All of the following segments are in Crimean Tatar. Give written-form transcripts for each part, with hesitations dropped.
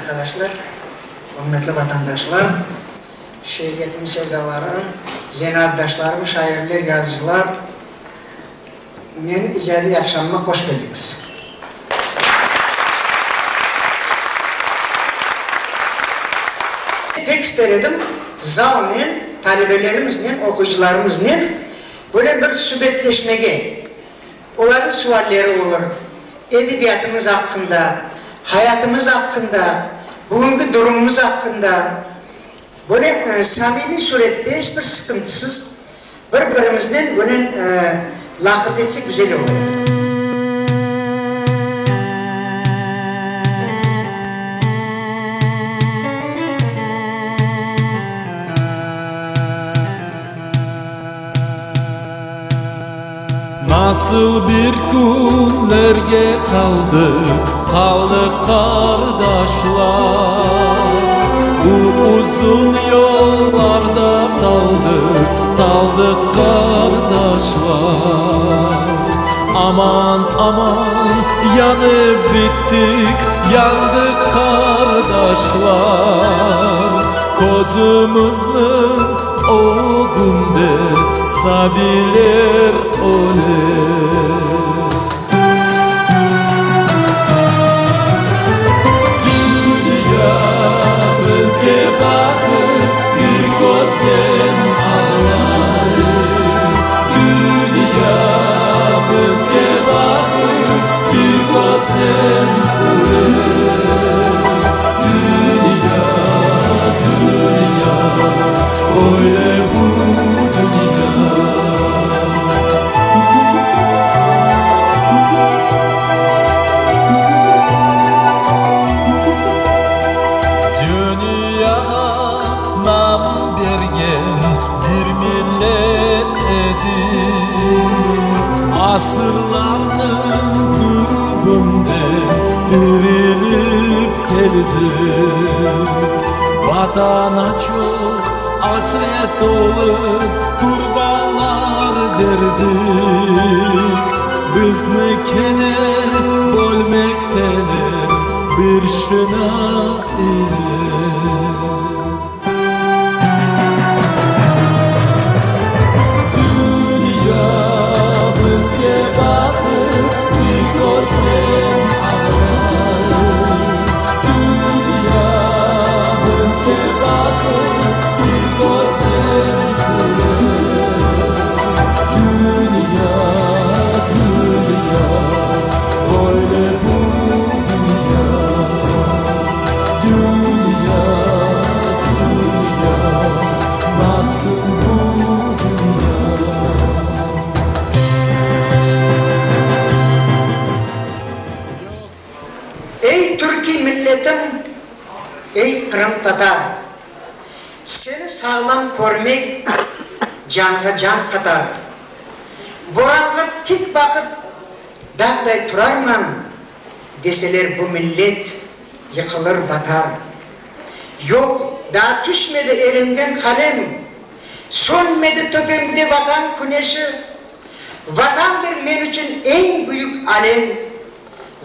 Arqadaşlar, ürmetli vatandaşlar, şiiriyetniñ sevdaları, zenaatdaşlarım, şairler, yazıcılar, menim icadiy aqşamıma hoş keldiñiz. Pek ister edim, zalnen, talebelerimiznen, oquyıcılarımıznen böyle bir subetleşmege. Olarnıñ sualleri olur, edebiyatımız aqqında, hayatımız aqqında, bugünki durumımız aqqında. Böyle samimiy surette, iç bir sıqıntısız bir-birimiznen böyle laqırdı etsek güzel olur. Nasıl bir künlerge qaldıq, qaldıq qardaşlar, Bu uzun yollarda qaldıq, qaldıq qardaşlar. Aman, aman, yanıp bittik, yandıq qardaşlar, Közümizniñ ögünde sabiyler öle. Dünya bizge baqıp bir köznen ağlay. Dünya bizge baqıp bir köznen küle. Dünya, dünya, öyle bu dünya. Dünyağa nam bergen bir millet edik, Asırlarnıñ tübünde tirilip keldik. Vatana çoq asret olıp, qurbanlar berdik. Bizni kene bölmekteler bir şına ile. Dünya bizge baqıp bir köznen ağlay. Dünya bizge baqıp bir köznen küle. Dünya, dünya, böyle bu dünya. Dünya, dünya, nasıl bu dünya. Ey türkiy milletim, ey qırımtatar, seni sağlam körmek canğa can qatar. Boranğa tik baqıp dağday turarman, deseler bu millet yıqılır, batar. Yoq, daa tüşmedi elimden qalem, sönmedi töpemde Vatan küneşi. Vatandır men içün eñ büyük alem,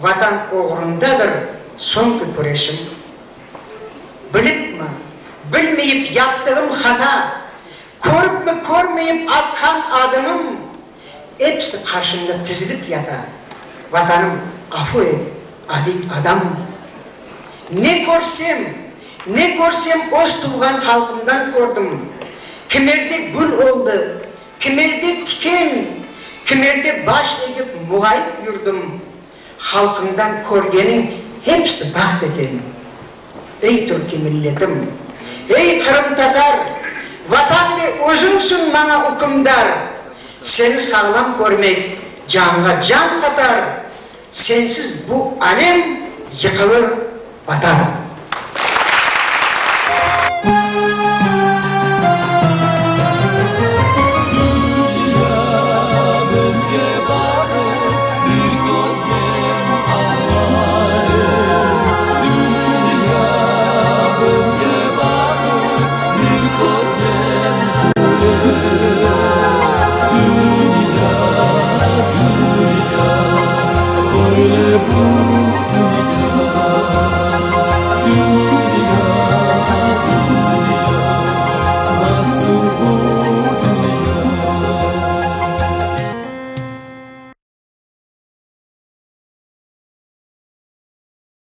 Vatan oğrundadır soñki küreşim. Bilipmi, bilmeyip yaptığım hata, Köripmi, körmeyip atqan adımım, Episi qarşımda tizilip yata, Vatanım, afu et, adiy adamım. Ne körsem, ne körsem öz tuvğan halqımdan kördim, Kimerde gül oldı, kimerde tiken, Kimerde baş egip muğayıp yürdim, Halqıñdan körgeniñ hepsi baht eken. Ey türkiy milletim, ey qırımtatar, Vatan ve özüñsün maña ükümdar, Seni sağlam körmek canğa can qatar, Sensiz bu alem yıqılır, batar.